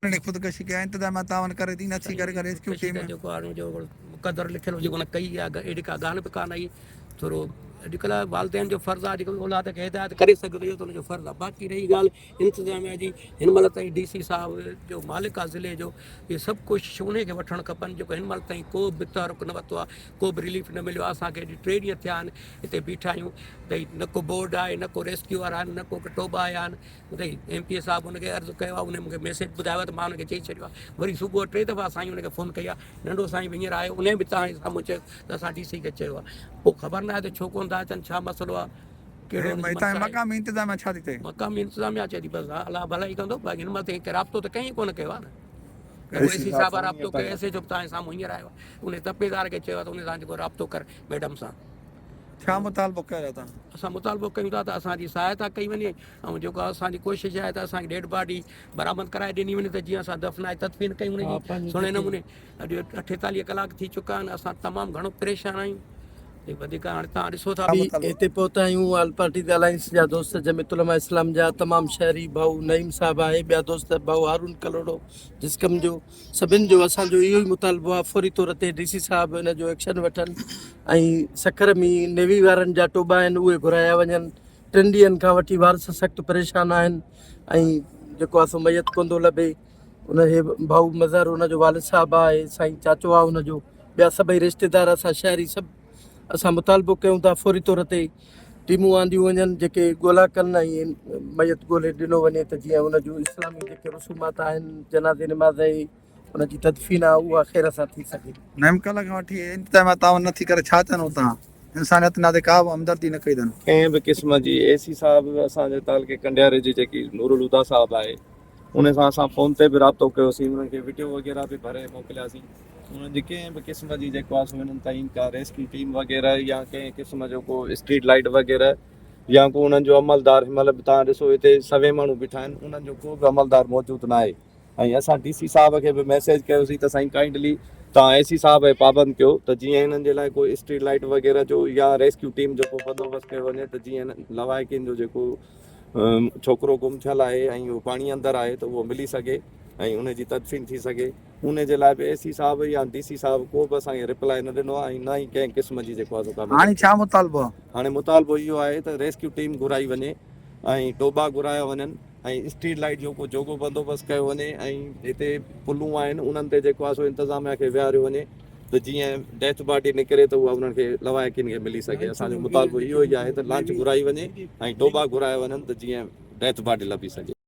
انهن خودڪشي ڪئي آهي انتظاميا تعاون ڪري ٿي نٿي ڪري ڪا ريسڪيو خودڪشي ٽيم ته جيڪو آهي جو مقدر لکيل هجي ان ڪئي آهي اهڙي ڪا ڳالهه به ڪانه آئي ٿورو اڄڪلهه والدين جو فرض آهي جيڪو اولاد کي هدايت ڪري سگهي ٿو اهو ته ان جو فرض آهي باقي رهي ڳالهه انتظاميا جي هن مهل تائين ڊي سي صاحب جو مالڪ آهي ضلعي جو اهي سڀ ڪوششون انهي کي وٺڻ کپن جيڪو هن مهل تائين ڪو به تحرڪ نه ورتو آهي ڪو به رليف نه مليو آهي اسان کي اڄ ٽي ڏينهن ٿيا آهن هتي بيٺا آهيون ڀئي نه ڪو بورڊ آهي نه ڪو ريسڪيو وارا آهن نه ڪو ٽوٻا آيا آهن ٻڌئي ايم پي اي صاحب ان کي عرض ڪيو آهي ان مون کي ميسيج ٻڌايو آهي ته مان ان کي چئي ڇڏيو آهي وري صبح جو ٽي دفعا سائين ان کي فون ڪئي آهي ننڍو سائين به هينئر آيو ان به توهان جي سامهون چيو ته اسان ڊي سي کي چيو آهي پوء خبر ناهي ته ڇو ڪونه ٿا اچن ڇا مسئلو آهي ڪهڙو ان جي هتان منشا آهي مقامي انتظاميا ڇا ٿي چئي؟ مقامي انتظاميا چئي ٿي بس الله ڀلائي ڪندو باقي هن مهل تائين ڪنهن رابطو ته ڪنهن ئي ڪونه ڪيو آهي نه نه ڪو اي سي صاحب رابطو ڪيو ايس ايچ او به توهان جي سامهون هينئر آيو آهي ان تپيدار کي چيو آهي ته ان سان جيڪو رابطو ڪر ميڊم سان. ڇا مطالبو ڪيو رهيا توهان؟ اسان مطالبو ڪيون ٿا ته اسان جي سهائتا ڪئي وڃي ۽ جيڪو اسان جي ڪوشش آهي ته اسان کي ڊيڊ باڊي برآمد ڪرائي ڏني وڃي ته جيئن اسان دفنائي تدفين ڪيون ان جي سهڻي نموني اڄ 48 ڪلاڪ ٿي چڪا آهن اسان تمام گهڻو پريشان آهيون وڌيڪ هاڻي توهان ڏسو ٿا هتي پهتا آهيون آل پارٽيز الائنس جا دوست جمعيت علماء اسلام جا تمام شهري ڀائو نعيم صاحب آهي ٻيا دوست ڀائو هارون ڪلهوڙو جسقم جو سڀن جو اسان جو اهو ئي مطالبو آهي فوري طور تي ڊي سي صاحب ان جو ايڪشن وٺن ۽ سکر ۾ نيوي وارن جا ٽوٻا آهن اهي گهرايا وڃن ٽن ڏينهن کان وٺي وارث سخت پريشان آهن ۽ جيڪو آهي سو ميت ڪونه ٿو لڀي ان هي ڀائو مظهر ان جو والد صاحب آهي سائين چاچو آهي ان جو ٻيا سڀئي رشتيدار اسان شهري سڀ اسان مطالبو ڪيون ٿا فوري طور تي ٽيمون آنديون وڃن جيڪي ڳولا ڪن ۽ ميت ڳولي ڏنو وڃي ته جيئن ان جون اسلامي جيڪي رسومات آهن جنازي نماز ۽ ان جي تدفين آهي اها خير سان ٿي سگهي. نيم ڪلهه کان وٺي انتظاميا تعاون نٿي ڪري ڇا چوندو توهان انسانيت ناتي ڪا به همدردي نه ڪئي اٿن. ڪنهن به قسم جي اي سي صاحب اسان جي تعلقي ڪنڊياري جي جيڪي نورالهديٰ صاحب آهي ان سان اسان فون تي به رابطو ڪيوسين انهن کي وڊيو وغيره به ڀري موڪلياسين انهن جي ڪنهن به قسم جي جيڪو آهي سو انهن تائين ڪا ريسڪيو ٽيم وغيره يا ڪنهن قسم جو ڪو اسٽريٽ لائيٽ وغيره يا ڪو انهن جو عملدار هن مهل به تان ڏسو هتي سوين ماڻهو بيٺا آهن انهن جو ڪو به عملدار موجود نه آهي ۽ اسان ڊي سي صاحب کي به ميسيج ڪيوسين ته سائين ڪائنڊلي تان اي سي صاحب کي پابند ڪيو ته جيئن انهن جي لاء ڪو اسٽريٽ لائيٽ وغيره جو يا ريسڪيو ٽيم جو ڪو بندوبست ڪيو وڃي ته جيئن لواحقين جو جيڪو ڇوڪرو گم ٿيل آهي ۽ اهو پاڻي اندر آهي ته اهو ملي سگهي ۽ ان جي تدفين ٿي سگهي ان جي لاء به اي سي صاحب يا ڊي سي صاحب ڪو به اسان کي رپلائي نه ڏنو آهي ۽ نه ئي ڪنهن قسم جي جيڪو آهي سو ڪا مدد هاڻي ڇا مطالبو آهي؟ هاڻي مطالبو اهو آهي ته ريسڪيو ٽيم گهرائي وڃي ۽ ٽوٻا گهرايا وڃن ۽ اسٽريٽ لائيٽ جو ڪو جوڳو بندوبست ڪيو وڃي ۽ هتي پلون آهن انهن تي جيڪو آهي سو انتظاميا کي ويهاريو وڃي ته جيئن ڊيٿ باڊي نڪري ته اها انهن کي لواحقين کي ملي سگهي اسان جو مطالبو اهو ئي آهي ته لانچ گهرائي وڃي ۽ ٽوٻا گهرايا وڃن ته جيئن ڊيٿ باڊي لڀي سگهي.